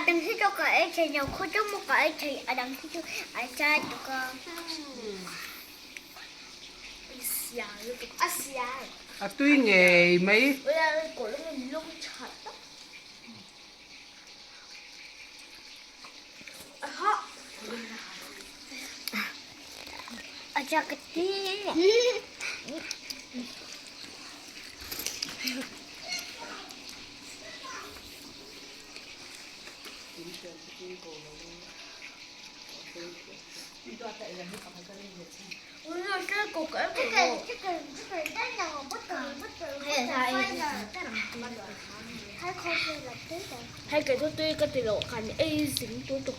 A dang hi chu ka ei thei lo, khaw chu maw ka ei thei, a dang hi chu a chai tuk a. A tui ngei mai. A chak ka ti. Hei kei chu tui ka ti loh khan ei zing tu tuk.